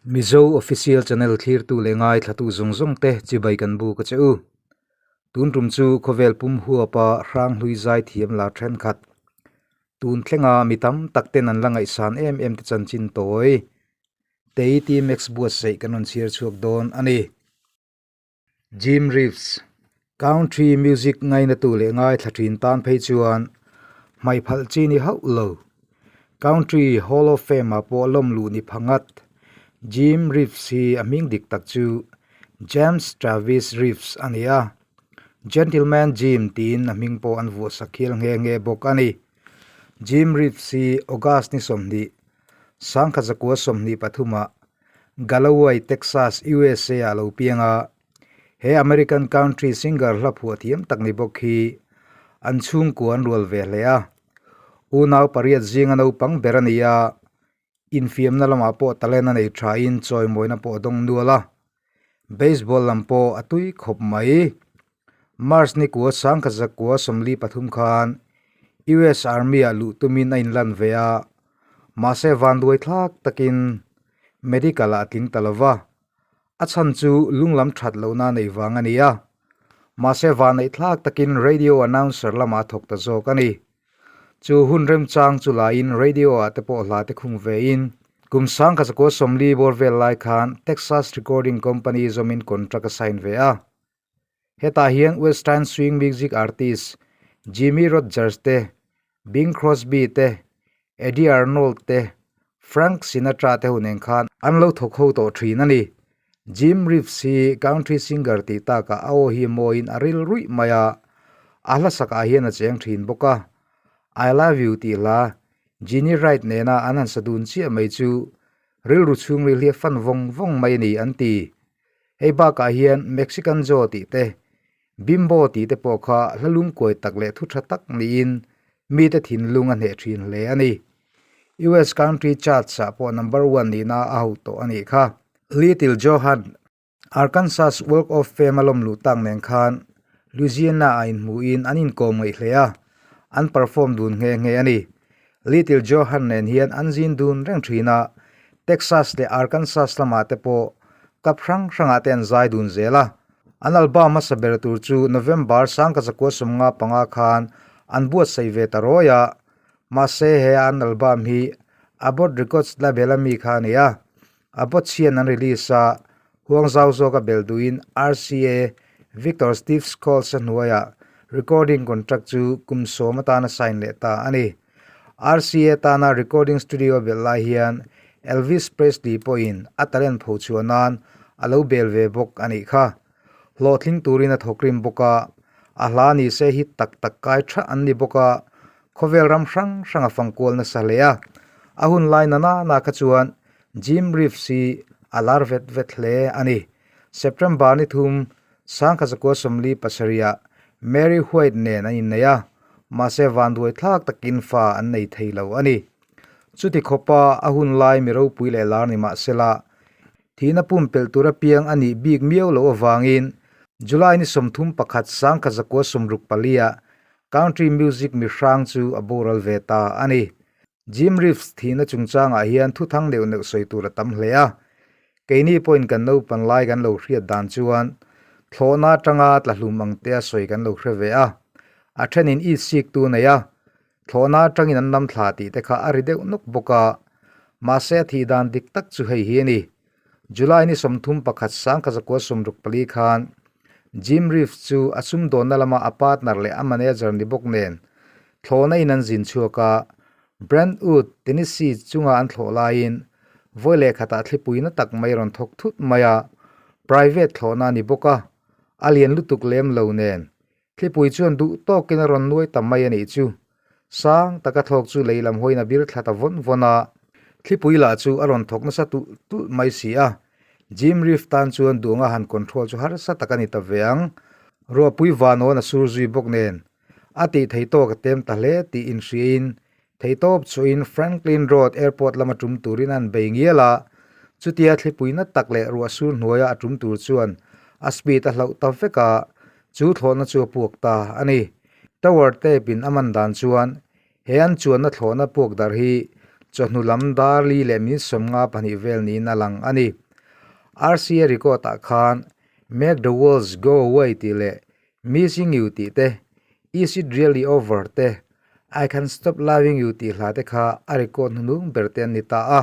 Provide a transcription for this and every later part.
Mizo Official Channel thlirtu leh ngaithlatu zawng zawng te chibai kan buk a che u. Tun tum chu khawvel pum huapa hranghlui zai thiam lar thenkhat. Tun thlenga mi tam tak ten an la ngaihsan em em te chanchin tawi. Tei T-Max buatsaih kan rawn chhiar chhuak dawn a ni. Jim Reeves, Country music ngainatu leh ngaithla thin tan phei chuan hmaihphalh chi ni hauh lo. Country Hall of Fame-ah pawh lawm luh ni pha ngat. Jim Reeves hi a hming dik tak chu James Travis Reeves a ni a, Gentleman Jim tiin a hming pawh an vuahsak hial nghe nghe bawk a ni. Jim Reeves hi August ni 20, 1923-ah Galloway, Texas, USA ah lo piang a, he American country singer hla phuah thiam tak ni bawk hi an chhungkua an rual ve hle a. Unau pariat zinga naupang ber a ni a, infiamna lamah pawh talent a nei thain chawimawina pawh a dawng nual a. Baseball lam pawh a tui khawp mai. March ni kua 1943 khan US Army ah luh tumin a inlan ve a, Mahse vanduai thlak takin medical ah a tling ta lova, a chhan chu lunglam that lohna a nei vang a ni a. Mahse vanneih thlak takin radio announcer lamah a thawk ta zawk a ni. Chu hun remchang chu laiin radio ah te pawh hla te khung vein kum 1940 bawr vel lai khan Texas Recording Company zawmin contract a sign ve a. Hetah hian Western swing music artist Jimmie Rodgers te, Bing Crosby te, Eddy Arnold te, Frank Sinatra te ho nen khan an lo thawk ho tawh thin a ni. Jim Reeves hi country singer tih takah a aw hi mawiin a ril ruih mai a, a hla sakah hian a cheng thin bawk a. I Love You tih hla Genie Wright nena an han sa dun chiah mai chu rilru chhungril hi a fan vawng vawng mai a ni an ti. Hei bakah hian Mexican Joe tih te, Bimbo tih te pawh kha hla lungkuai tak leh thu tha tak niin mite thinlung a hneh thin hle a ni. US Country Charts ah pawh number one nihna a hauh tawh a nih kha. Little Johan, Arkansas Walk of Fame a lawm luh tak nen khan Louisiana ah inhmuhin an inkawm ngaih hle a, an perform dun nghe nghe a ni. Little Johan nen hian an zin dun reng thin a, Texas leh Arkansas lamah te pawh club hrang hrangah te an zai dun zel a. An album hmasa ber tur chu November 1995 khan an buatsaih ve ta rawi a, mahse he an album hi Abbott Records label a mi kha a ni a, Abbott hian an release a, huang zau zawka bel duhin RCA Victor Steve Scholes-a hnuaiah recording contract chu kum sawm atana sign leh ta a ni. RCA tana recording studio a belh lai hian Elvis Presley pawhin a talent pho chhuah nan a lo bel ve bawk a nih kha. Hlawhtling turin a thawkrim bawk a, a hla ni se hit tak tak kai tha an ni bawk a, khawvel ram hrang hrang a fangkual nasa hle a. A hun lai na na na kha chuan Jim Reeves hi a lar vet vet hle a ni. September ni thum, 1947 ah Mary White nen an innei a, mahse vanduai thlak takin fa an nei thei lo a ni. Chuti khawpa a hun lai mi ropui leh lar ni mahsela, thihna pumpelh tur apiang a nih bik miau loh avangin July ni 31 1964 ah country music mi hrang chu a boral ve ta a ni. Jim Reeves thihna chungchangah hian thuthang neuh neuh sawi tur a tam hle a. Keini pawhin kan naupan lai kan lo hriat dan chuan thlawhna atanga tla hlum ang te a sawi kan lo hre ve a. A thenin it sik tu nei a, thlawhna atangin an nam thla tih te kha a ri deuh nawk bawk a. Mahse a thih dan dik tak chu hei hi a ni. July ni 31 1964 khan Jim Reeves chu a sumdawnna lama a partner leh a manager ni bawk nen Thlawhna in an zin chhuak a, Brentwood, Tennessee chunga an thlawh laiin vawi leh khatah thlipui na tak mai rawn thawk thut mai a, private thlawhna a ni bawk a, a lian lutuk lem lo nen. Thlipui chuan duh tawkin a rawn nuai ta mai a nih chu. Sang taka thlawk chu lei lam hawiin a bir thla ta vawn vawn a, thlipui lah chu a rawn thawk nasa tulh tulh mai si a. Jim Reef tan chuan duhanga han control chu harsa tak a ni ta ve ang. Ruahpui vanawn a sur zui bawk nen, A tih thei tawk a tem ta hle tih inhriain theihtawp chuhin Franklin Road Airport lama tum turin an bei ngial a, chutia thlipui na tak leh ruah sur hnuaia a tum tur chuan a speed a hlauh ta vek a, chu thlawhna chu a puak ta a ni. Tower tape in a man dan chuan he an chuanna thlawhna puak darh hi Chawhnu lam dar li leh minute 52 vel niin a lang a ni. RCA record ah khan Make the Walls Go Away tih leh Missing You tih te, Is It Really Over te, I Can't Stop Loving You tih hla te kha a record hnuhnung ber te an ni ta a.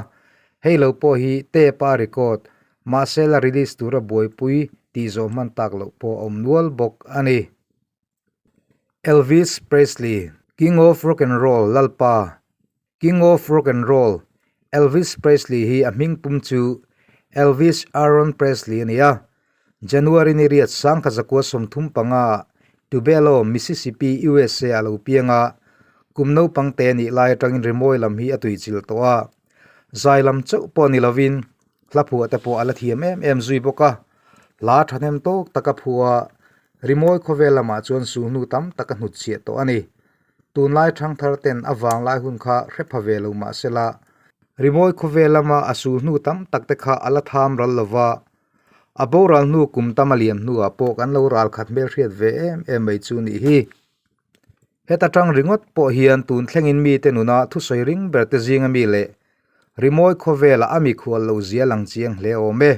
Hei lo pawh hi tape a record, mahse la release tura buaipui tih zawh hman tak loh pawh a awm nual bawk a ni. Elvis Presley, King of Rock and Roll, Lalpa, King of Rock and Roll, Elvis Presley hi a hming pum chu Elvis Aaron Presley a ni a. January ni riat 1935 ah Tupelo, Mississippi, USA ah a lo piang a, kum naupang te nih lai atangin rimawi lam hi a tuichilh tawh a. Zai lam chauh pawh ni lovin Hla phuah te pawh a la thiam em em zui bawk a, hla thahnem tawk taka phuah a, rimawi khawvel lamah chuan sulhnu tam tak a hnutchhiah tawh a ni. Tunlai thangthar ten a vanglai hun kha hre pha ve lo mah sela, rimawi khawvel lama a sulhnu tam tak te kha a la tham ral lo va, a boral hnu kum tam a liam hnuah pawh kan lo ral khat hmelhriat ve em em mai chu nih hi. Heta tang ringawt pawh hian tun thlengin mite nuna thusawi ring ber te zinga mi leh rimawi khawvela a mikhual lo zia lang chiang hle awm e.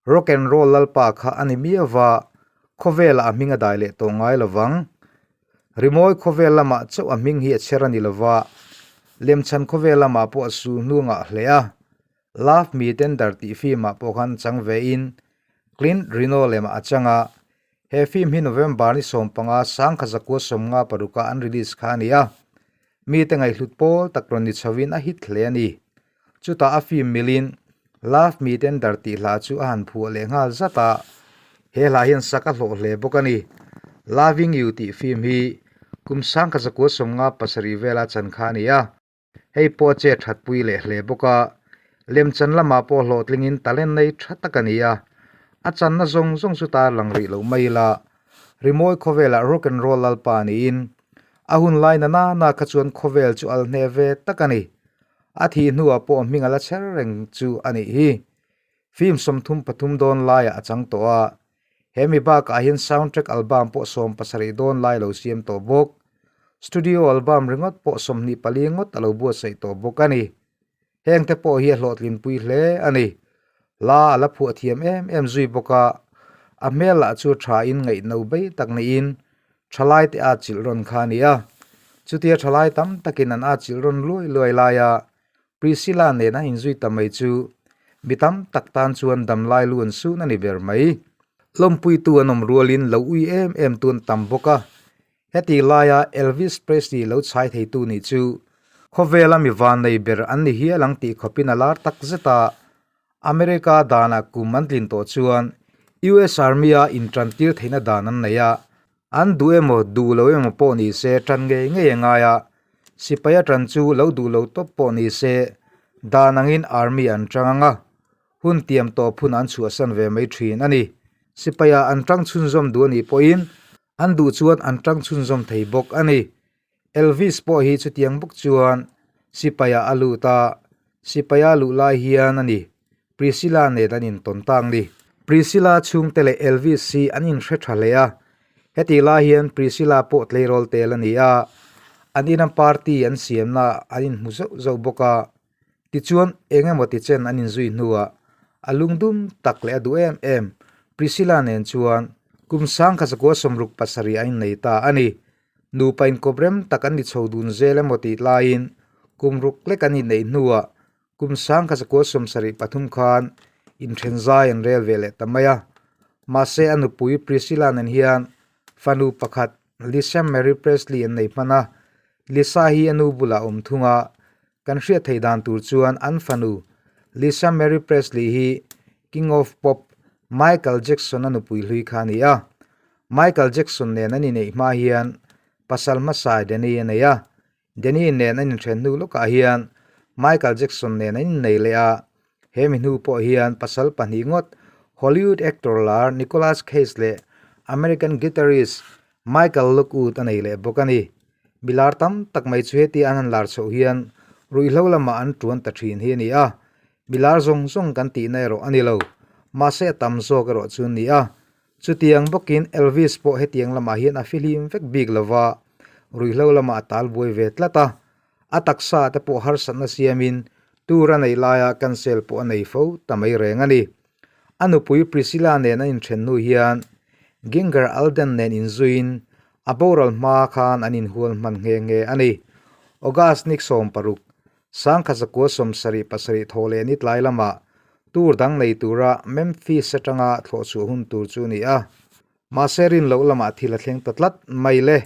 Rock and roll lalpa kha a ni miau va, khawvela a hming a dai leh tawh ngai lo vang. Rimawi khawvel lamah chauh a hming hi a chher a ni lo va, lemchhan khawvel lamah pawh a sul hnu ngah hle a. Love Me Tender tih film ah pawh khan chang ve in Clint Reno lemah a chang a, He film hi November ni 15 1956 a an release kha a ni a, mite ngaihhlut pawl tak rawn ni chhovin a hit hle a ni. Chutah a film milin Love Me Tender tih hla chu a han phuah leh nghal zat a, he hla hian sak a hlawh hle bawk a ni. Loving You tih film hi kum 1957 vela chan kha a ni a. Hei pawh a che thatpui leh hle bawk a, lemchan lamah pawh hlawhtlingin talent nei tha tak a ni a, a channa zawng zawng chu tarlang rih loh mai ila, rimawi khawvelah rock and roll lalpa niin a hun lai na nana kha chuan khawvel chu al hneh ve tak a ni. A thih hnuah pawh hming a la chher reng chu a nih hi. Film 33 dawn laiah a chang tawh a, He mi bakah hian soundtrack album pawh 70 dawn lai lo siam tawh bawk. Studio album ringawt pawh 24 ngawt a lo buatsaih tawh bawk a ni. Hengte pawh hi a hlawhtlinpui hle a ni. Hla a la phuah thiam em em zui bawk a, a hmel lah chu thain ngaihno bei tak niin thalaite a chilh rawn kha a ni a. Chutia thalai tam takin an a chilh rawn luai luai laia Priscilla nen a inzui ta mai chu mi tam tak tan chuan damlai lu an sun a ni ber mai. Lawmpuitu an awm rualin lo ui em em tu an tam bawk a. Heti laia Elvis Presley lo chhai theitu nih chu khawvela mi vannei ber an ni hial ang tih khawpin a lar tak zet a. America danah kum an tlin tawh chuan US Army-a intantir theihna dan an nei a. An duh emaw duh lo emaw pawh ni se tan ngei ngei a ngai a, sipai a tan chu lo duh lo tawp pawh ni se dan angin army an tang ang a, hun tiam tawp hun an chhuahsan ve mai thin a ni. Sipaia an tang chhunzawm duh a nih pawhin an duh chuan an tang chhunzawm thei bawk a ni. Elvis pawh hi chutiang bawk chuan sipaia a lut a, sipaia luh lai hian a ni Priscilla nen an intawn tak ni. Priscilla chhungte leh Elvis hi an inhre tha hle a, hetih lai hian Priscilla pawh tleirawl tel a ni a, an ina party an siamna an inhmu zauh zauh bawk a, tichuan eng emaw ti chen an inzui hnuah a lungdum tak leh a duh em em Priscilla nen chuan kum 1967 an innei ta a ni. Nupa inkawp rem tak an ni chho dun zel emaw tih laiin kum ruk lek an inneih hnuah kum 1973 khan inthen zai an rel ve leh ta mai a. Mahse a nupui Priscilla nen hian fanu pakhat Lisa Marie Presley an nei hman a, Lisa hi a nu bulah a awm thung a, kan hriat theih dan tur chuan an fanu Lisa Marie Presley hi King of Pop Michael Jackson a nupui hlui kha a ni a. Michael Jackson nen an inneih hma hian pasal hmasa Danny a nei a, Danny nen an inthen hnu lawkah hian Michael Jackson nen an innei leh a, he mi hnu pawh hian pasal pahnih ngawt Hollywood actor lar Nicolas Cage leh American guitarist Michael Lockwood a nei leh bawk a ni. Mi lar tam tak mai chu heti an han lar chhoh hian ruihhlo lamah an tuan ta thin hi a ni a, mi lar zawng zawng kan tihna erawh a ni lo, mahse a tam zawk erawh chu a ni a. Chutiang bawkin Elvis pawh hetiang lamah hian a fihlim vek bik lo va, ruihhlo lamah a tal buai ve tlat a. A taksa te pawh harsatna siamin tour a neih laia cancel pawh a nei fo ta mai reng a ni. A nupui Priscilla nen an inthen hnu hian Ginger Alden nen inzuiin a boral hma khan an inhual hman nghe nghe a ni. August ni 16, 1977 thaw leh ni tlai lamah tour dang nei tura Memphis atanga thlawh chhuah hun tur chu a ni a. Mahse rin loh lamah thil a thleng ta tlat mai le.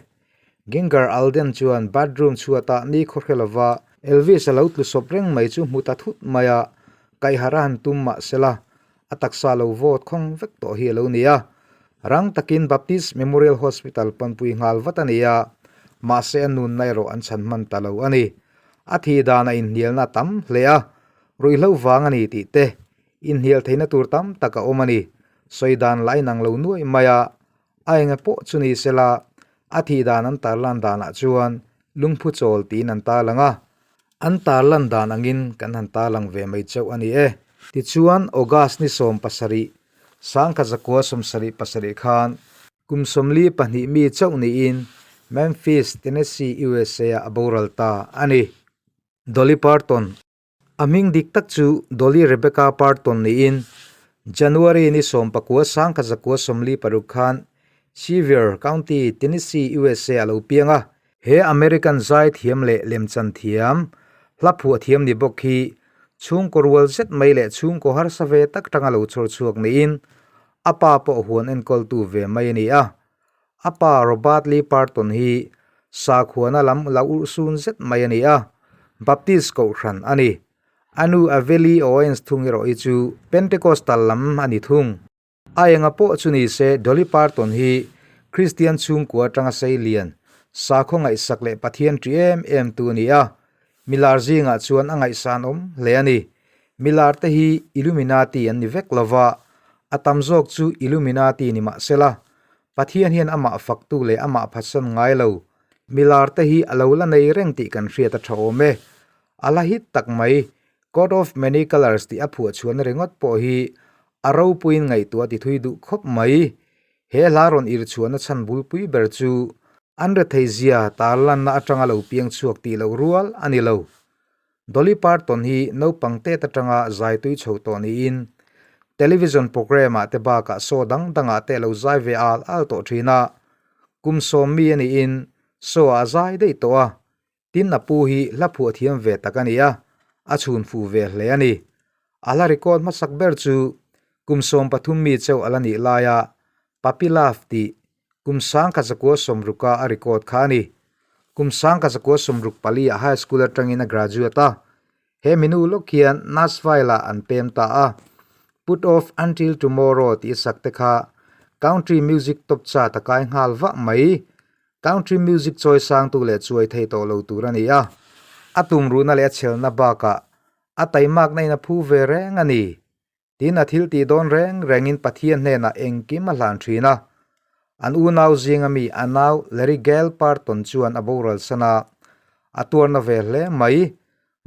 Ginger Alden chuan bathroom chhuatah ni khawhre lova Elvis a lo tlu sawp reng mai chu hmu ta thut mai a, kaihharh a han tum mah sela, a taksa lo vawt khawng vek tawh hi a lo ni a. Rang takin Baptist Memorial Hospital panpui nghal vat a ni a, mahse a nunna erawh an chhan hman ta lo a ni. A thih dan a inhnialna a tam hle a, ruihhlo vang a ni tih te, Inhnial theihna tur tam tak a awm a ni. Sawi dan lah inang lo nuaih mai a, a enga pawh chu ni sela, a thih dan an tarlan danah chuan lungphu chawl tiin an tarlang a, an tarlan dan angin kan han tarlang ve mai chauh a ni e. Tichuan, August ni 17, 1977 khan kum 42 mi chauh niin Memphis, Tennessee, USA-ah a boral ta a ni. Dolly Parton. A hming dik tak chu Dolly Rebecca Parton niin January ni 19 1946 khan Sevier County, Tennessee, USA a lo piang a. He American zaithiam leh lemchan thiam, hla phuah thiam ni bawk hi chhungkaw rual zet mai leh chhungkaw harsa ve tak tanga lo chawr chhuak niin a pa pawh huan enkawltu ve mai a ni a. A pa Robert Lee Parton hi sakhuana lam lo urhsun zet mai a ni a, Baptist kohhran a ni. A nu Aveli Owens thung erawh hi chu Pentecostal lam a ni thung. A enga pawh chu ni se Dolly Parton hi Kristian chhungkua atanga sei lian, sakhaw ngaihsak leh Pathian ṭi em em tu a ni a, milar zingah chuan a ngaihsan awm hle a ni. Milar te hi Illuminati an ni vek lova, a tam zawk chu Illuminati ni mah sela, Pathian hian amah faktu leh amah phatsan ngai lo. Milar te hi a lo la nei reng tih kan hriat a tha awm e. A la hit tak mai, Coat of many colours tih a phuah chhuahna ringawt pawh hi a ropuiin ngaihtuah a ti thui duh khawp mai. He hla rawn ir chhuahna chhan bulpui ber chu an rethei zia tarlanna atanga lo piang chhuak tih loh rual a ni lo. Dolly Parton hi naupang tet atanga zai tui chho tawh niin television programme ah te bakah show dang dangah te a lo zai ve al al tawh thin a. Kum sawm mi a niin show ah a zai daih tawh a, tin a pu hi hla phuah thiam ve tak a ni a, a chhun fuh ve hle a ni. A hla record hmasak ber chu kum 13 mi chauh a la nih laia Puppy Love tih kum 1960 a record kha a ni. Kum 1964 ah high school atangin a graduate a, he minu lawk hian Nashville ah an pem ta a. Put Off Until Tomorrow tih a sak te kha country music top chart a kai nghal vah mai. Country music chawi sangtu leh chuai thei tawh lo tur a ni a, a tumruhna leh a chhelna bakah a taimakna in a phu ve reng a ni. Tin a thil tih dawn reng rengin Pathian hnenah engkim a hlan thin a. An unau zinga mi a nau Larry Gale Parton chuan a boral san a, a tuarna ve hle mai.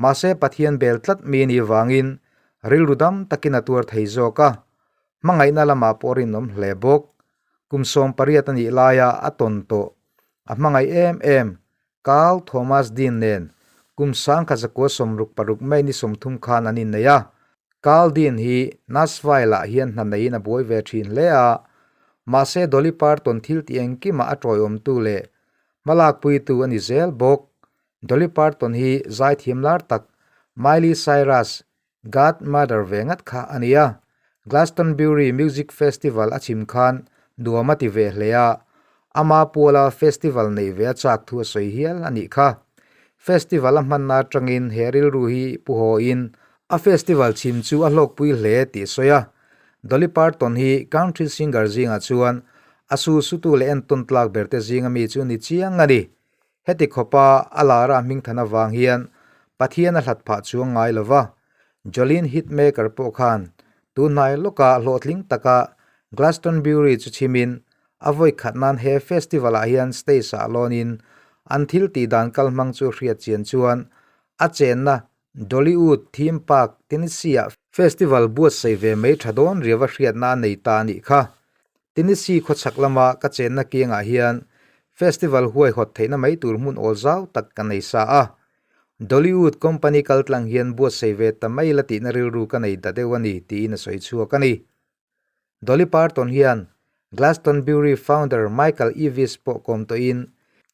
Mahse Pathian bel tlat mi a nih vangin rilru dam takin a tuar thei zawk a, hmangaihna lamah pawh rinawm hle bawk. Kum 18 a nih laia a tawn tawh a hmangaih em em Carl Thomas Dean nen kum 1966 May ni 30 khan an innei a. Carl Dean hi Nashville-ah hian hna neiin a buai ve thin hle a, mahse Dolly Parton thil tih engkimah a tawiawmtu leh hmalakpuitu a ni zel bawk. Dolly Parton hi zaithiam lar tak Miley Cyrus Godmother ve ngat kha a ni a, Glastonbury Music Festival a chhim khan nuam a ti ve hle a, ama puala festival neih ve a chak thu a sawi hial a nih kha. Festival a hmanna atangin he rilru hi pu hawiin a festival chhim chu a hlawkpui hle tih a sawi a. Dolly Parton hi country singer zingah chuan a sulsutu leh entawn tlak berte zinga mi chu ni chiang a ni. Heti khawpa a lara hmingthan avang hian Pathian a hlat phah chuang ngai lo va, Jolene Hitmaker pawh khan tunhnai lawka hlawhtling taka Glastonbury chu chhimin a vawi khat nan he festival-ah hian stage-ah lawnin an thil tih dan kalhmang chu hriat chian chuan a chenna Dollywood Theme Park, Tennessee-ah festival buatsaih ve mai tha dawn riauva hriatna a nei ta a nih kha. Tennessee khawchhak lama ka chenna kiangah hian festival huaihawt theihna mai tur hmun awl zau tak ka nei sa a. Dollywood company kaltlang hian buatsaih ve ta mai la tihna rilru ka nei ta deuh a ni, tiin a sawi chhuak a ni. Dolly Parton hian Glastonbury founder Michael Eavis pawh kawm tawhin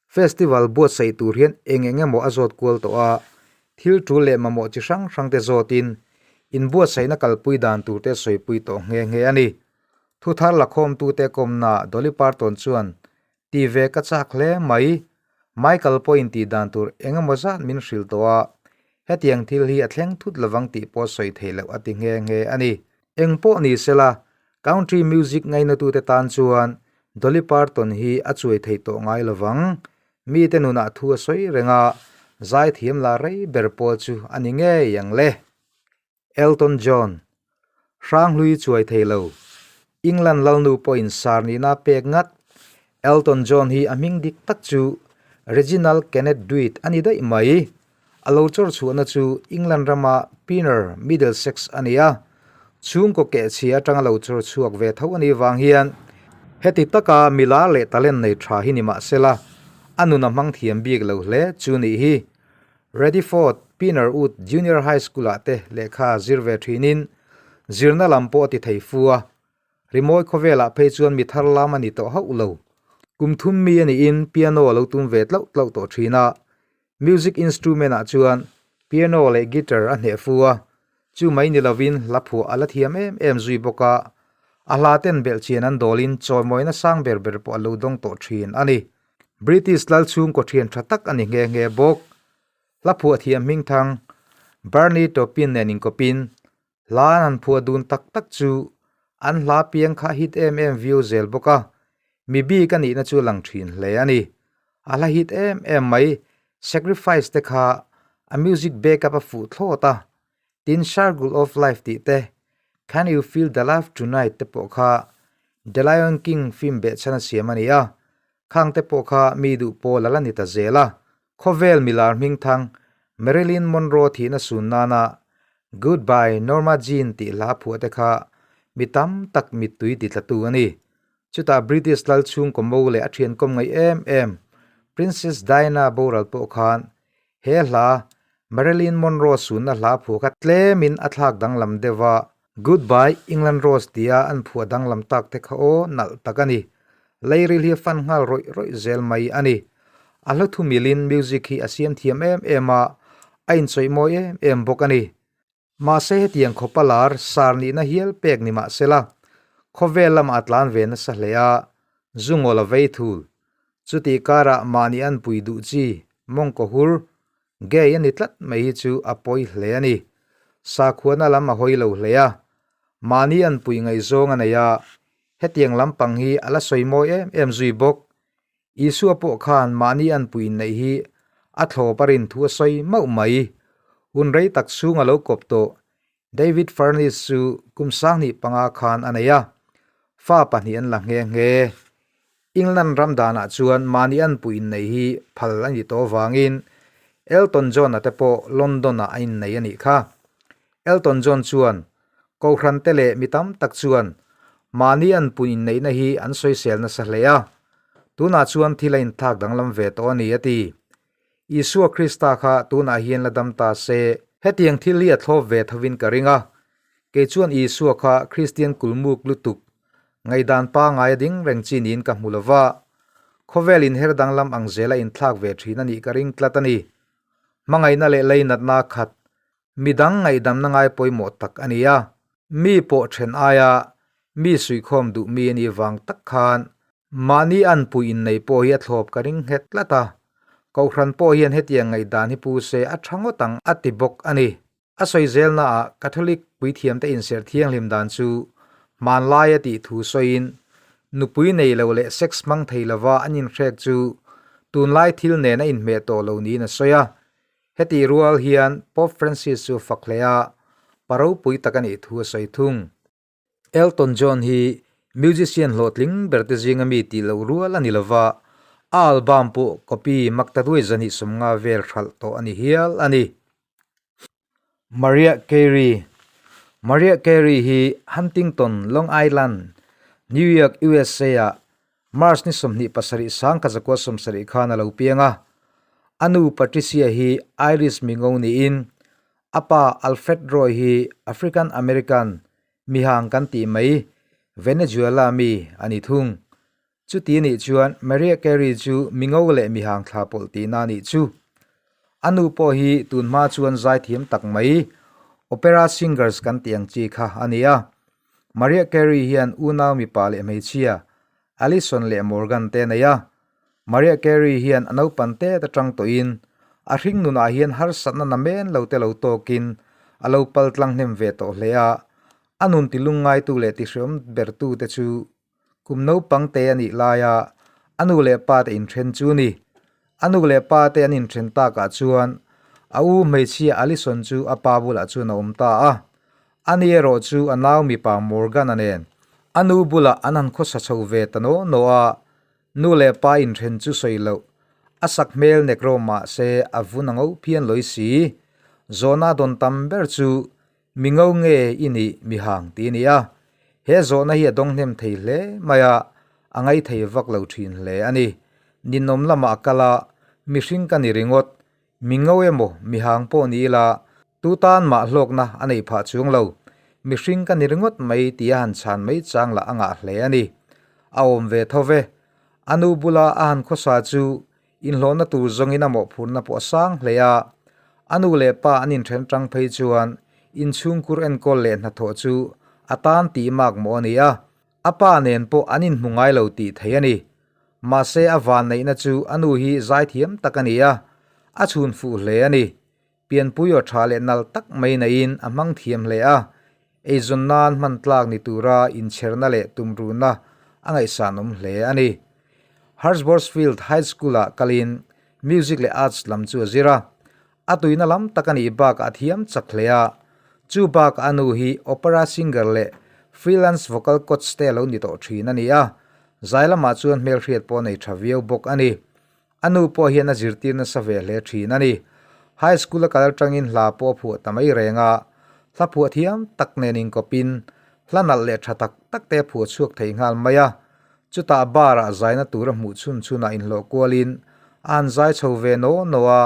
festival buatsaih tur hian eng eng emaw a zawt kual tawh a, thil tul leh mamawh chi hrang hrangte zawtin inbuatsaihna kalpui dan turte sawipui tawh nghe nghe a ni. Thuthar lakhawmtute kawmnaah Dolly Parton chuan Ti ve ka chak hle mai. Michael pawhin tih dan tur eng emaw zat min hrilh tawh a, hetiang thil hi a thleng thut lovang tih pawh sawi theih loh a ti nghe nghe a ni. Eng pawh ni sela, country music ngainatute tan chuan Dolly Parton hi a chuai thei tawh ngai lovang. Mite nunah thu a sawi reng a, zaithiam la rei ber pawl chu a ni ngei ang le. Elton John, Hranghlui chuai thei lo, England lalnu pawhin sar nihna pek ngat. Elton John hi a hming dik tak chu Reginald Kenneth Dwight a ni daih mai. A lo chawr chhuahna chu England rama Pinner, Middlesex a ni a. Chhungkaw kehchhia atanga lo chawr chhuak ve tho a nih vang hian heti taka milar leh talent nei tha hi ni mahsela a nun a hmang thiam bik lo hle chu nih hi. Radiford Pinnerwood Junior High School-ah te lehkha zir ve thinin zirna lam pawh a ti thei fu a, rimawi khawvelah phei chuan mi thar lam a ni tawh hauh lo. Kum thum mi a niin piano a lo tum ve tlauh tlauh tawh thin a, music instrument-ah chuan piano leh guitar a hneh fu a, chu mai ni lovin hla phuah a la thiam em em zui bawk a, a hla ten belhchian an dawlin chawimawina sang ber ber pawh a lo dawng tawh thin a ni. British lal chhungkaw thian tha tak a ni nghe nghe bawk. Hla phuah thiam hmingthang Bernie Taupin nen inkawpin hla an han phuah dun tak tak chu an hla piang kha hit em em viau zel bawk a, mi bik a nihna chu a lang thin hle a ni. A hla hit em em mai Sacrifice te kha a music backup a fuh thlawt a, tin Circle of Life tih te, Can You Feel The Love Tonight te pawh kha The Lion King film behchhan a siam a ni a, khang te pawh kha mi duh pawl a la ni ta zel a. Khawvel milar hmingthang Marilyn Monroe thihna sun nana Goodbye Norma Jean tih hla phuah te kha mi tam tak mittui titlatu a ni. Chutah British lal chhungkaw mo leh a thiankawm ngaih em em Princess Diana boral pawh khan he hla Marilyn Monroe sunna hla phuah kha tlemin a thlak danglam deuh a, Goodbye England Rose tia an phuah danglam tak te kha aw nalh tak a ni. Leiril hi a fan nghal rawih rawih zel mai a ni. A hla thu milin music hi a siam thiam em em a, a inchawih mawi em em bawk a ni. Mahse hetiang khawpa lar sar nihna hial pek ni mahsela, khawvel lamah a tlan ve nasa hle a, zungawl a vei thul. Chutih karah mahni an pui duh chi, mawngkaw hur, Gay a ni tlat mai hi chu a pawi hle a ni. Sakhuana lam a hawi lo hle a, mahni an pui ngaihzawng a nei a, hetiang lampang hi a la sawi mawi em em zui bawk. Isua pawh khan mahni an pui inneih hi a thlawp a rin thu a sawi mauh mai. Hun rei tak chhung a lo kawp tawh David Furniss chu kum 25 khan a nei a, fa pahnih an la nghe nghe. England ram danah chuan mahni an puh innei hi phal a ni tawh avangin Elton John-a te pawh London-ah a innei a nih kha. Elton John chuan Kohhran te leh mi tam tak chuan mahni an puh inneihna hi an sawisel nasa hle a, tunah chuan thil a inthlak danglam ve tawh a ni a ti. Isua Krista kha tunah hian la dam ta se. Hetiang thil hi a thlawp ve thovin ka ring a, kei chuan Isua kha Kristian kulmuk lutuk Ngaihdan pangai a ding reng chi niin ka hmu lova, khawvel inher danglam ang zela inthlak ve thin a nih ka ring tlat a ni. Hmangaihna leh leinatna khat, midang ngaihdamna ngai pawimawh tak a ni a, mi pawh then aia mi suihkhawm duh mi a nih vang tak khan mahni anpui innei pawh hi a thlawp ka ring nghet tlat a, Kohhran pawh hian hetiang ngaihdan hi pu se a tha ngawt ang a ti bawk a ni. A sawi zelnaah Catholic puithiamte inserh thianghlim dan chu hmanlai a tih thu sawiin, nupui nei lo leh sex hmang thei lova an inhrek chu tunlai thil nen a inhmeh tawh lo niin a sawi a. Hetih rual hian Pope Francis chu fak hle a, pa ropui tak a nih thu a sawi thung. Elton John hi musician hlawhtling berte zinga mi tih loh rual a ni lova, a album pawh copy maktaduai 250 vel hralh tawh a ni hial a ni. Mariah Carey Mariah Carey hi Huntington, Long Island, New York, USA ah March ni 27 1970 khan a lo piang a. A nu Patricia hi Irish mingo niin a pa Alfred Roy hi African American mihang kan tih mai Venezuela mi a ni thung. Chuti nih chuan Mariah Carey chu mingo leh mihang thla pawlh tihna a nih chu. A nu pawh hi tunhma chuan zaithiam tak mai opera singers kan tih ang chi kha a ni a. Mariah Carey hian unau mipa leh hmeichhia Allison leh Morgan te a nei a. Mariah Carey hian a naupan tet atang tawhin a hring nunah hian harsatna namen lo te lo tawkin a lo pal tlang hnem ve tawh hle a, a nun ti lungngaitu leh ti hreawm bertu te chu kum naupang te a nih laia a nu leh pa te inthen chu ni. A nu leh pa te an inthen takah chuan a u hmeichhia Allison chu a pa bulah chuan a awm ta a, ani erawh chu a nau mipa Morgan-a nen a nu bulah an han khawsa chho ve ta naw naw a. Nu leh pa inthen chu sawi loh, a sak hmel nek rawh mah se a vun a ngo phian lawi si. Zawhna dawn tam ber chu mi ngo nge i nih mi hang tih a ni a. He zawhna hi a dawng hnem thei hle mai a, a ngai thei vak lo thin hle a ni. Ninawm lamah a kal a, mihring ka ni ringawt, mi ngo emaw mi hang pawh ni ila tu tan mah hlawkna a neih phah chuang lo, mihring ka ni ringawt mai tia han chhan mai chang lah a ngah hle a ni. A awm ve tho ve. A nu bula a han khawsa chu inhlawhna tur zawngin a mawhphurhna pawh a sang hle a. A nu leh pa an inthen tang phei chuan inchhungkur enkawl leh hnathawh chu a tan tih mak mawh a ni a. A pa nen pawh an inhmu ngai lo tih theih a ni. Mahse a vanneihna chu a nu hi zaithiam tak a ni a, a chhun fuh hle a ni. Pianpui aw tha leh nal tak mai naiin a hmang thiam hle a, eizawn nan hman tlak ni tura inchherna leh tumruhna a ngaihsanawm hle a ni. Hershborsfield High School-ah kalin Music leh Arts lam chu a zir a, a tuina lam tak a nih bakah a thiam chak hle a, chu bakah a nu hi opera singer leh freelance vocal coach te a lo ni tawh thin a ni a, zai lamah chuan hmelhriat pawh a nei tha viau bawk a ni. A nu pawh hian a zirtir nasa ve hle thin a ni. High school a kal atangin hla pawh a phuah ta mai reng a, hla phuah thiam tak nen inkawpin hla nalh leh tha tak tak te a phuah chhuak thei nghal mai a. Chutah bar ah zaina tur a hmuh chhun chhun ah inhlawh kualin a han zai chho ve naw naw a,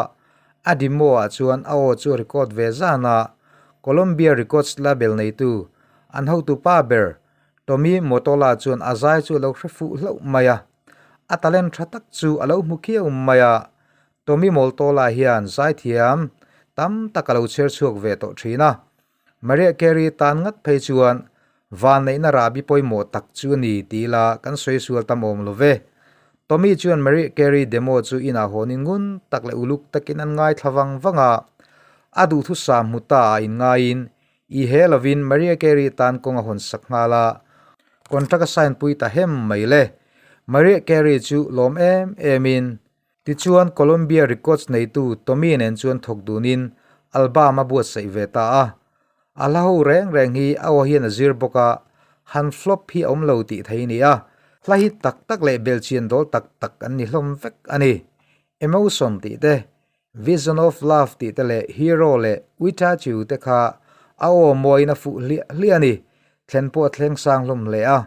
a demo ah chuan a aw chu a record ve zan a, Columbia Records label neitu an hotupa ber Tommy Mottola chuan a zai chu a lo hre fuh hlauh mai a. A talent tha tak chu a lo hmu khiau mai a, Tommy Mottola hian zaithiam tam tak a lo chher chhuak ve tawh thin a. Mariah Carey tan ngat phei chuan vanneihna rahbi pawimawh tak chu a ni tih ila kan sawi sual tam awm lo ve. Tommy chuan Mariah Carey demo chu inah hawnin ngun tak leh uluk takin an ngaithla vang vang a, a duhthusam hmu ta ah inngaiin I he lovin Mariah Carey tan kawng a hawn sak nghal a, contract a sign pui ta hem mai le. Mariah Carey chu lawm em em in, tichuan Columbia Records neitu Tommy nen chuan thawk dunin album a buatsaih ve ta a. A hla ho reng reng hi a aw hian a zir bawk a, han flop hi a awm lo tih thei a ni a, hla hit tak tak leh belchian dawl tak tak an ni hlawm vek a ni. Emotion tih te, Vision of Love tih te leh Hero leh Without You te kha a aw mawiin a fuh hliah hliah a ni. Thlen pawh a thleng sang hlawm hle a.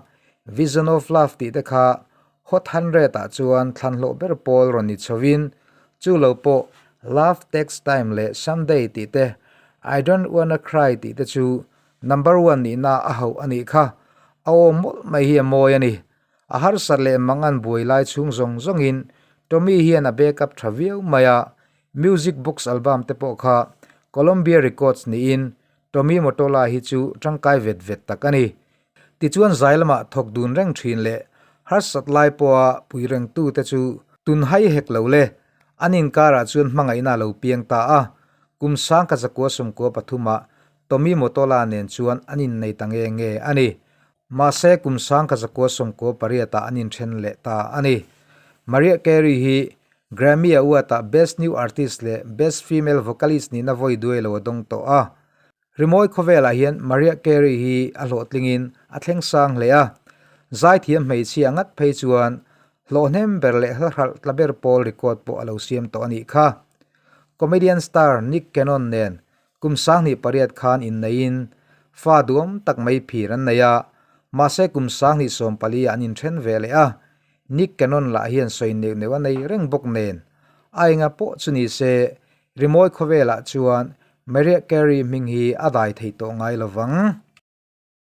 Vision of Love tih te kha Hot 100 ah chuan thlan hlawh ber pawl rawn ni chhovin chu lo pawh Love Takes Time leh Someday tih te, I Don't Wanna Cry tih te chu number one nihna a hauh a nih kha. A aw mawlh mai hi a mawi a ni. A harsat leh mang an buai lai chhung zawng zawngin Tommy hian a back up tha viau mai a, Music Box album te pawh kha Columbia Records niin Tommy Mottola hi chu tangkai vet vet tak a ni. Tichuan zai lamah thawk dun reng thin leh harsat lai pawha pui rengtu te chu tun hai hek lo le, an inkarah chuan hmangaihna a lo piang ta a, kum sangkhat zakua sawmkua pathumah Tommy Mottola nen chuan an innei ta nge nge a ni. Mahse, kum sangkhat zakua sawmkua pariatah an inthen leh ta a ni. Mariah Carey hi Grammy Award-ah Best New Artist leh Best Female Vocalist nihna vawi duai lo a dawng tawh a. Rimawi khawvelah hian Mariah Carey hi a hlawhtlingin a thleng sang hle a. Zaithiam hmeichhia ngat phei chuan hlawhhnem ber leh hla hralh tla ber pawl record pawh a lo siam tawh a nih kha. Comedian star Nick Cannon nen Kum 28 khan inneiin fa duam tak mai phir an nei a, mahse kum 24 ah an inthen ve leh a, Nick Cannon lah hian sawi neuh neuh a nei reng bawk nen. A enga pawh chu ni se, rimawi khawvelah chuan Mariah Carey hming hi a dai thei tawh ngai lo vang.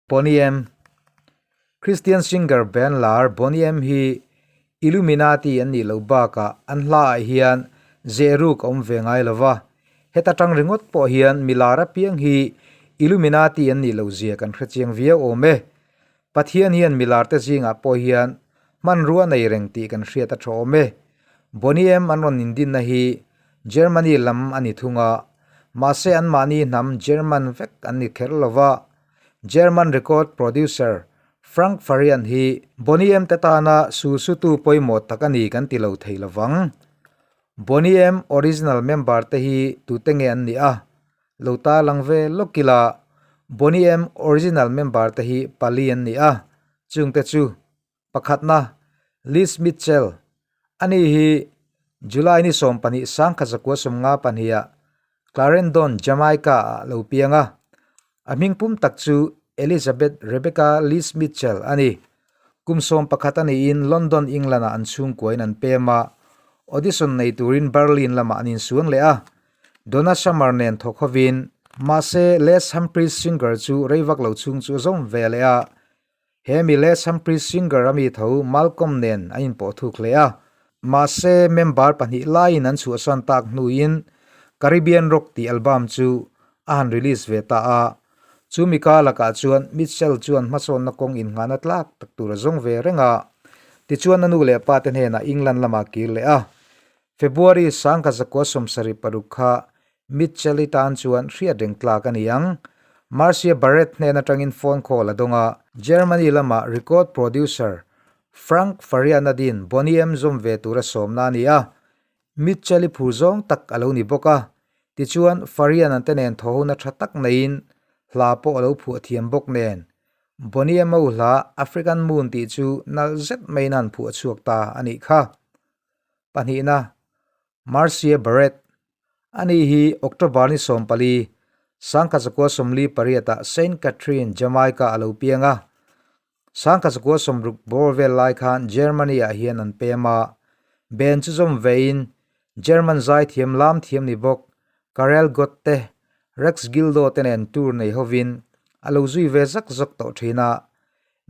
Boney M. Christian singer band lar Boney M hi Illuminati an nih loh bakah an hlaah hian zehruk a awm ve ngai lo va, heta tang ringawt pawh hian mi lar apiang hi Illuminati an nih loh zia kan hrechiang viau awm e. Pathian hian mi lar te zingah pawh hian hmanrua nei reng tih kan hriat a tha awm e. Boney M an rawn indinna hi Germany lam a ni thung a, mahse anmahni hnam German vek an ni kher lo va, German record producer Frank Farian hi Boney M te tana sulsutu pawimawh tak a ni kan ti lo thei lovang. Boney M original member te hi tute nge an nih a? Lo ta lang ve lawk ila, Boney M original member te hi pali an ni a, chungte chu, Pakhatna, Liz Mitchell, ani hi July ni 12 1952 ah Clarendon, Jamaica ah lo piang a. A hming pum tak chu Elizabeth Rebecca Liz Mitchell a ni. Kum 11 a niin London, England ah an chhungkuain an pem a, audition nei turin Berlin lamah an insuang leh a. Donna Summer nen thawk hovin, mahse Les Humphreys Singer chu rei vak lo chhung chu a zawm ve leh a. He mi Les Humphreys Singer a mi tho Malcolm nen an inpawh thuk hle a, mahse member pahnih laiin an chhuahsan tak hnuin Caribbean Rock tih album chu a han release ve ta a, chu mi ka lakah chuan Mitchell chuan hmasawnna kawng innghahna tlak tak tur a zawng ve reng a, tichuan a nu leh pa te hnenah England lamah kir leh a, February 1976 kha Mitchell-i tan chuan hriat reng tlak a ni ang. Marcia Barrett hnen atangin phone call a dawng a. Germany lama record producer Frank Farianadin Boney M zawm ve tura sawmna a ni a, Mitchell-i phur zawng tak a lo ni bawk a. Tichuan, Farian-a te nen thawhona tha tak neiin hla pawh a lo phuah thiam bawk nen. Boney M ho hla African Moon tih chu nalh zet maiin a han phuah chhuak ta a nih kha. Pahnihna, Marcia Barrett, Ani hi October ni 14, 1948 ah Saint Catherine, Jamaica a lo piang a. 1960 bawr vel lai khan Germany ah hian an pem a. Ben chu zawm vein German zaithiam lam thiam ni bawk Karel Gott te, Rex Gildo te nen tour nei hovin a lo zui ve zak zak tawh thin a.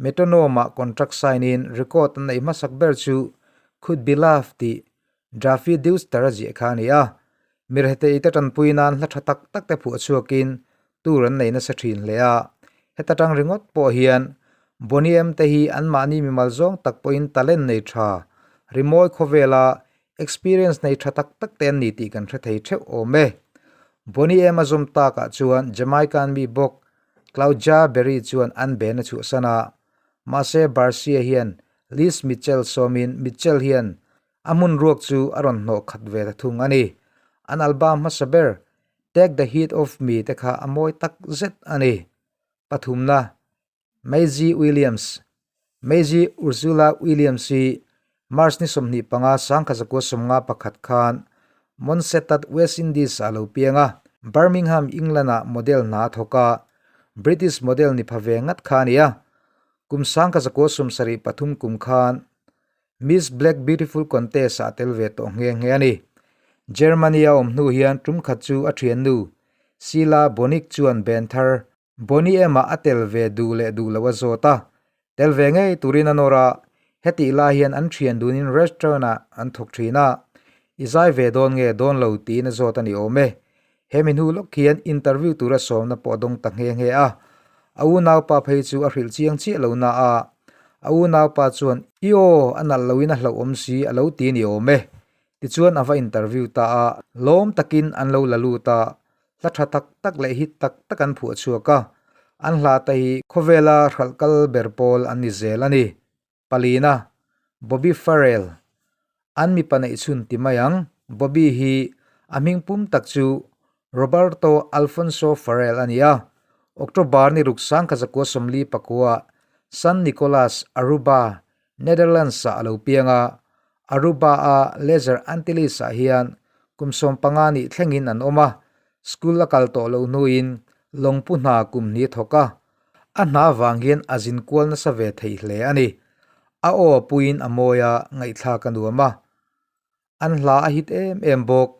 Metronome-ah contract sign in record an neih hmasak ber chu Could Be Love tih Daffy Deuster a ziah kha a ni a. Mirhetei te tanpui nan hla tha tak tak te phuah chhuakin tour an nei nasa thin hle a. Heta tang ringawt pawh hian Boney M te hi anmahni mimal zawng tak pawhin talent nei tha, rimawi khawvela experience nei tha tak tak te an ni tih kan hre thei theuh awm e. Boney M a zawm takah chuan Jamaican mi bawk Claudia Berry chuan an ben a chhuahsan a. Mahse Barcia hian Liz Mitchell sawmin Mitchell hian a hmun ruak chu a rawn hnawh khat ve ta thung a ni. An album hmasa ber Take the Heat Off Me te kha a mawi tak zet a ni. Pathumna, Maisie Williams Maisie Ursula Williams hi March ni 25 1951 khan Montserrat, West Indies ah a lo piang a, Birmingham, England ah model hna a thawk a, British model ni pha ve ngat kha a ni a. Kum 1973 kum khan Miss Black Beautiful Contest ah tel ve tawh nghe nghe a ni. Germany a awm hnu hian tum khat chu a thiannu Sheila Bonnick chuan ben thar Bonnie M-ah a tel ve duh leh duh loh a zawt a, tel ve ngei turin a nawr a, hetih lai hian an thian dunin restaurant-ah an thawk thin a, i zai ve dawn nge dawn lo tiin a zawt a ni awm e. He mi hnu lawk hian interview tura sawmna pawh a dawng ta nghe nghe a, a unaupa phei chu a hrilh chiang chiah lo na a, a unaupa chuan i aw a nalh loin a hlauhawm si a lo ti ni awm e. Tichuan a va interview ta a, lawm takin an lo la lut a, hla tha tak tak leh hit tak tak an phuah chhuak a, an hla te hi khawvela hralh kal ber pawl an ni zel a ni. Palina, Bobby Farrell, An mipa neih chhun ti mai ang, Bobby hi a hming pum tak chu Roberto Alfonso Farrell a ni a, October ni ruk 1949 San Nicolas, Aruba, Netherlands-ah a lo piang a, Aruba-a Lesser Antilles-ah hian kum 15 nih thlengin an awm a, school a kal tawh loh hnuin lawngpu hna kum hnih a thawk a, A hna vang hian a zin kual nasa ve thei hle a ni. A aw a puiin a mawi a, ngaihthlak a nuam a. An hla a hit em em bawk.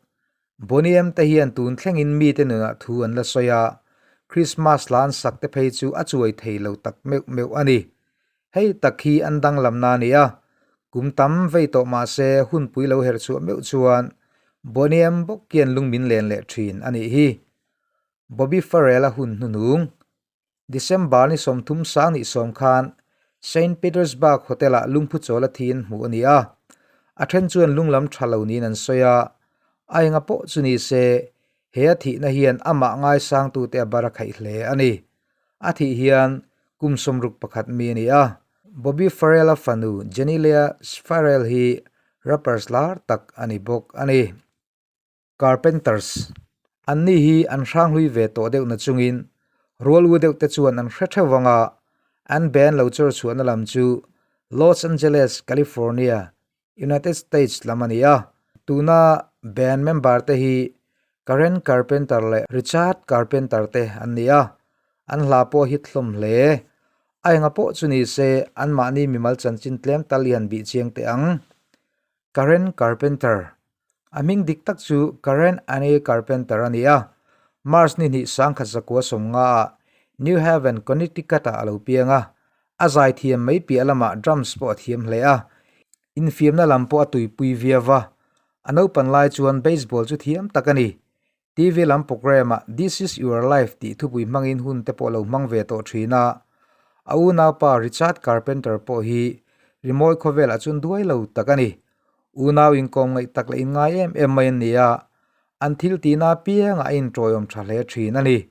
Boney M te hian tun thlengin mite nunah thu an la sawi a, Christmas hla an sak te phei chu a chuai thei lo tak meuh meuh a ni. Hei tak hi an danglamna a ni a, kum tam vei tawh mah se hunpui lo her chhuah meuh chuan Boney M bawk hian lung min len leh thin a nih hi. Bobby Farrell-a hun hnuhnung. December ni 30 sang ni 10 khan Saint Petersburg Hotel-ah lungphu chawl a thiin hmuh a ni a. A then chuan lunglam tha lo niin an sawi a, a enga pawh chu ni se, he a thihna hian amah ngaisangtute a bar a khaih hle a ni. A thih hian kum 61 mi a ni a. Bobby Farrell-a fanu Jenny-Lea Farrell hi rappers lar tak a ni bawk a ni. Carpenters, Anni hi an hranghlui ve tawh deuh na chungin rual u deuh te chuan an hre theuh vang a, an band lo chawr chhuahna lam chu Los Angeles, California, United States lam a ni a. Tuna band member te hi Karen Carpenter leh Richard Carpenter te an ni a, an hla pawh a hit hlawm hle. A enga pawh chu ni se, anmahni mimal chanchin tlem tal i han bih chiang teh ang. Karen Carpenter, A hming dik tak chu Karen Anne Carpenter a ni a, March ni hnih 1950 ah New Haven, Connecticut ah a lo piang a. A zaithiam mai piah lamah drums pawh a thiam hle a, infiamna lam pawh a tuipui viau va. A naupan lai chuan baseball chu thiam tak a ni. TV lam programme ah This is your life tih thupui hmangin hun te pawh lo hmang ve tawh thin a. A unaupa Richard Carpenter pawh hi rimawi khawvelah chuan duai lo tak a ni. Unau inkawm ngaih tak leh inngai em em mai an ni a, an thil tihna apiangah a inṭawiawm ṭha hle thin a ni.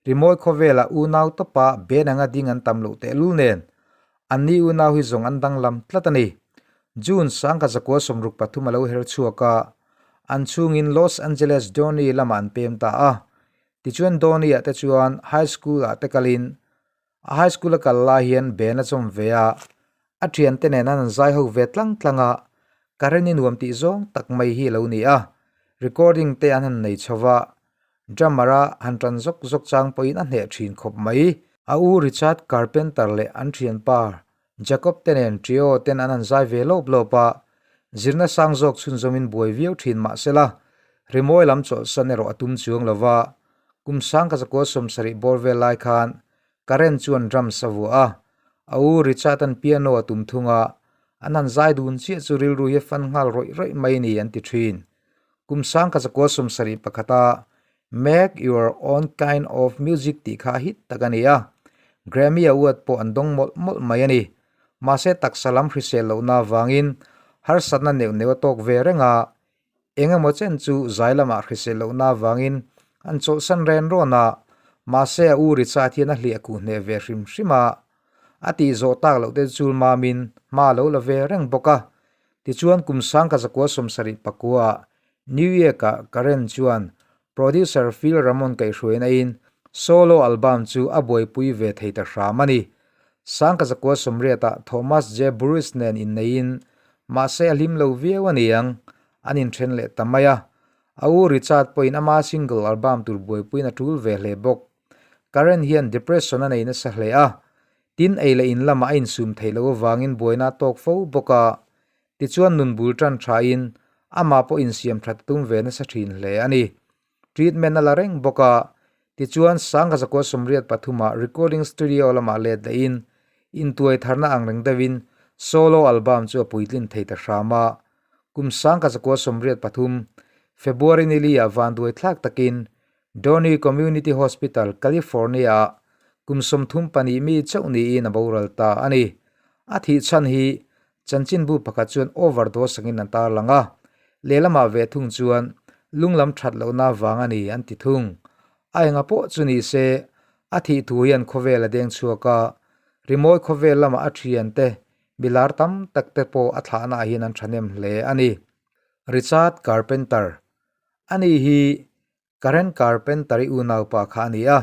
Rimawi khawvelah unau tawpa ben anga ding an tam loh tehlul nen, anni unau hi zawng an danglam tlat a ni. June 1963 a lo her chhuak a, an chhungin Los Angeles Downey lamah an pem ta a. Tichuan Downey-ah te chuan high school-ah te kalin, a high school a kal lai hian band a chawm ve a, a thiante nen an han zai ho ve tlang tlang a, Karen-i nuam tih zawng tak mai hi a lo ni a, recording te an han nei chho va, drummer-a han tan zawk zawk chang pawhin a hneh thin khawp mai. A u Richard Carpenter leh an thianpa Jacob te nen trio ten an han zai ve lawp lawp a, zirna sang zawk chhunzawmin buai viau thin mah sela, rimawi lam chawlhsan erawh a tum chuang lo va. Kum 1970 bawr vel lai khan Karen chuan drums a vuah a, a u Richard-a'n piano a tum thung a, an han zai dun chiah chu rilru hi a fan nghal rawih rawih mai a ni an ti thin. Kum 1971 a Make Your Own Kind of Music tih kha a hit tak a ni a, Grammy Award pawh an dawng mawlh mawlh mai a ni. Mahse taksa lam hrisel lohna avangin harsatna neuh neuh a tawk ve reng a, eng emaw chen chu zai lamah hrisel lohna avangin an chawlhsan ren rawn a, mahse a u Richard hian a hliah kuh hneh ve hrim hrim a, a tih zawh tak loh te chu mamin hma a lo la ve reng bawk a. Tichuan kum 1979 ah New York-ah Karen chuan producer Phil Ramone kaihhruaina in solo album chu a buaipui ve thei ta hram a ni. 1980 ah Thomas J. Burris nen inneiin mahse a hlim lo viau a ni ang, an inthen leh ta mai a. A u Richard pawhin ama single album tur buaipuiin a tul ve hle bawk. Karen hian depression a nei nasa hle a, tin ei leh in lamah a insum theih loh avangin buaina a tawk fo bawk a. Tichuan nun bul tan thain amah pawh insiam that tum ve nasa thin hle a ni. Treatment a la reng bawk a, tichuan 1983 ah recording studio lamah let lehin intuai tharna ang reng deuhin solo album chu a puitlin thei ta hram a. Kum 1983 February nili ah vanduai thlak takin Downey Community Hospital, California-ah kum 34 mi chauh niin a boral ta a ni. A thih chhan hi chanchinbu pakhat chuan overdose angin an tarlang a, lehlamah ve thung chuan lunglam that lohna vang a ni an ti thung. A enga pawh chu ni se, a thih thu hian khawvel a deng chhuak a, rimawi khawvel lamah a thiante milar tam tak te pawh a thlahnaah hian an thahnem hle a ni. Richard Carpenter, Ani hi Karen Carpenter-i unaupa kha a ni a,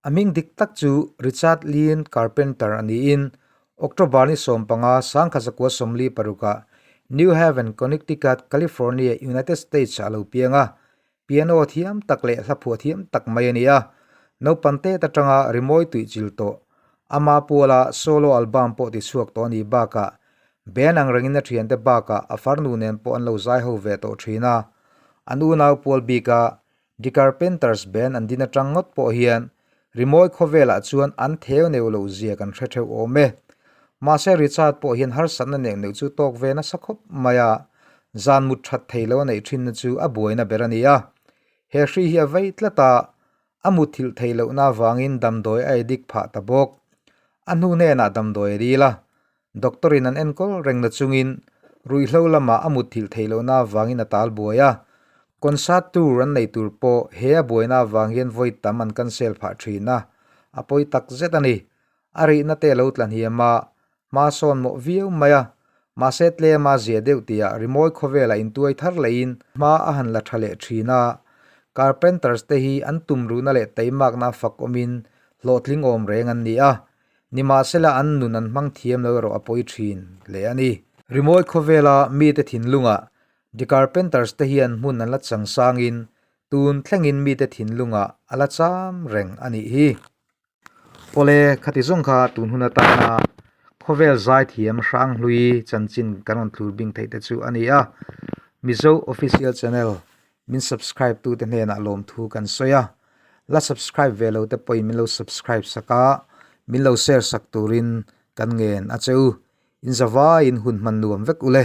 a hming dik tak chu Richard Lynn Carpenter a niin October ni 15, 1946 ah New Haven, Connecticut, California, United States ah a lo piang a. Piano thiam tak leh hlaphuah thiam tak mai a ni a, naupang tet atanga rimawi tuihchil tawh, ama puala solo album pawh tichhuak tawh a nih bakah. Band ang rengin a thiante bakah a farnu nen pawh an lo zai ho ve tawh thin a. An unau pual bika The Carpenters Band an din atang ngawt pawh hian rimawi khawvelah chuan an theu neuh loh zia kan hre theuh awm e. Mahse Richard pawh hian harsatna neuh neuh chu tawk ve nasa khawp mai a, zan mut that thei lo a neih thinna chu a buaina ber a ni a. He hri hi a vei tlat a, a mutthilh theih lohna avangin damdawi a addict phah ta bawk. A hnu hnenah damdawi a dil a, Doctor in an enkawl reng na chungin ruihhlo lamah a mutthilh theih lohna avangin a tal buai a, concert tour an nei tur pawh he a buaina avang hian vawi tam an cancel phah thin a, a pawi tak zet a ni. A rihna te a lo tla hniam a, hma sawn mawh viau mai a, mahse tlema zia deuh tihah rimawi khawvelah intuai thar lehin hma a han la tha leh thin a, Carpenters te hi an tumruhna leh teimakna fak awmin hlawhtling awm reng an ni a, Nimahsela an nun an hmang thiam lo erawh a pawi thin hle a ni. Rimawi khawvela mite thinlungah The Carpenters te hian hmun an la chang sangin tun thlengin mite thinlungah a la cham reng a nih hi. Pawle khati zawng kha tun hun atana khawvel zaithiam Hranghlui chanchin kan rawn thlur bing theih te chu a ni a. Mizo Official Channel Min subscribe tu te hnenah lawmthu kan sawi a, la subscribe ve lo te pawhin min lo subscribe sak a, min lo share sak turin kan ngen a che u. In zavaiin hun hman nuam vek ule.